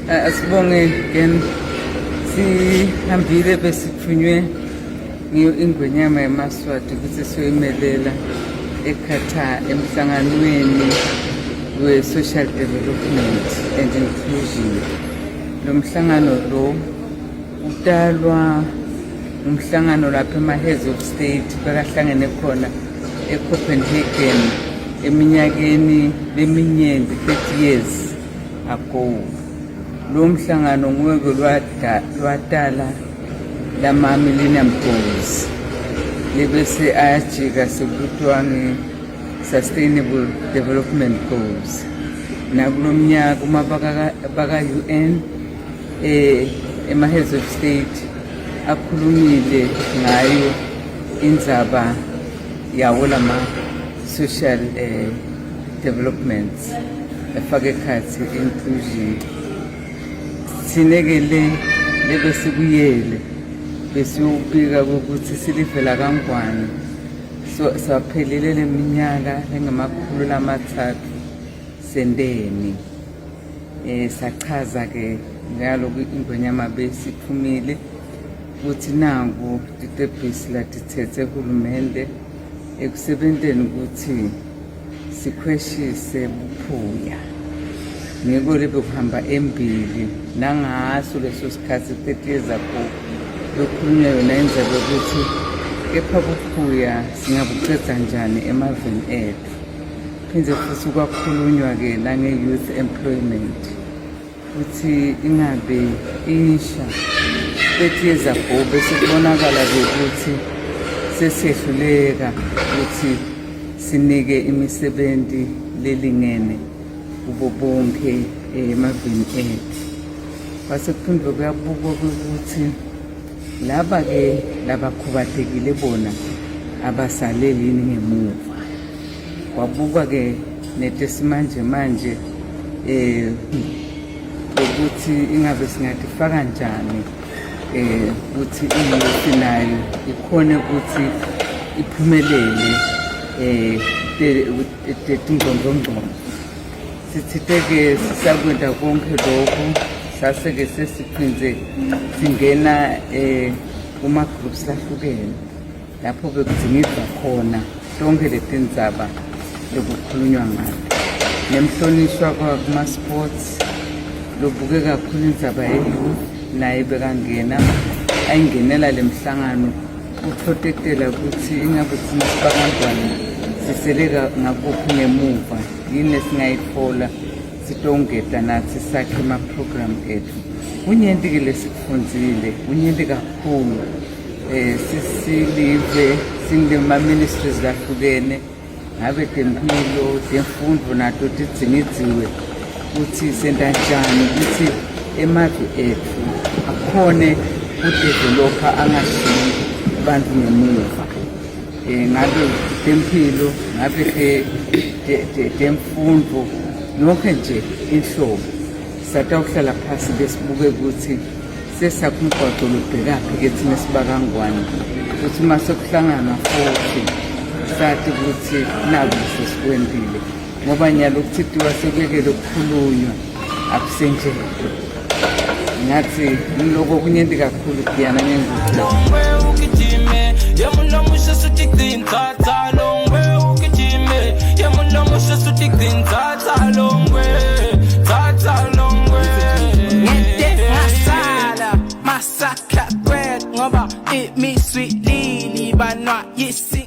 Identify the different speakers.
Speaker 1: Asibonge again sihambile besithunywe ngiyo ingwenyama yemaSwati ukuthi siyoyimelela eQatar emhlanganweni we-social development and inclusion. Lo mhlangano lo utalwa umhlangano lapho ema-heads of state bekahlangene khona eCopenhagen eminyakeni leminyenti 30 years ago. Lo mhlangano nguweke lwatala lama-millennium goals lebese ayajika sekuthiwa nge-sustainable development goals. Nakulo mnyaka uma baka-UN ema-heads of state akhulumile ngayo indzaba yawo lama-social developments efaka ekhatsi inclusion. Thine-ke le lebesikuyele besiyobika ukuthi silivela kaNgwane so saphelile leminyaka engamakhulu lamathathu senteni. Sachaza ke ngaloku ingwenyama besithumile ukuthi nangu titebhisi latithethe hulumende ekusebenteni ukuthi sikhweshise buphuya ngiko lebekuhamba embili nangaso leso sikhathi 30 years ago bekhulunywa yona indzaba yokuthi kepha buphuya singabucedza njani emaveni ethu. Phinde futhi kwakhulunywa-ke nange-youth employment ukuthi ingabe insha 30 years ago bese kubonakala-ke ukuthi sesiyehluleka ukuthi sinike imisebenzi lelingene kubo bonke emaveni ethu. Kwase kuphindwe kuyabukwa ukuthi laba-ke labakhubatekile bona abasaleli yini ngemuva. Kwabukwa ke netesimanje manje ukuthi ingabe singatifaka njani ukuthi iyouth nayo ikhone ukuthi iphumelele tetingcondvongcondo. Sithite-ke sisakwenta konke lokhu sase-ke sesiphindze singena kuma-groups lahlukene lapho bekudzingidwa khona tonke letindzaba lokukhulunywa ngato nemhlonishwa kuma-sports lobuke kakhulu indzaba ye-youth naye bekangena ayingenela le mhlangano uthotetela ukuthi ingabe thina sibakantwana sisele ngakuphi ngemuva yini esingayithola sitongeta nathi sakhe ama-program ethu. Kunyenti-ke lesikufundzile, kunyenti kakhulu. Sisilive sinema-ministries lahlukene ngabe temphilo temfundvo nato tidzingidziwe ukuthi senta njani ukuthi emave ethu akhone kudevelopha angashiyi abantu ngemuva. Ngabe temphilo ngabe temfundvo yonke nje inhlobo satawuhlala phasi besibuke ukuthi sesakha umgwaqo lobhekaphi ke thina sibakangwane ukuthi uma sekuhlanganwa futhi sathi ukuthi naku sesikwentile ngoba nyalo kuthitiwa sekuyekele ukukhulunywa akusenjelo. Ngathi ngiloko kunyenti kakhulu kuyana ngengubo.
Speaker 2: Ngoba imiswilili banwa yisi.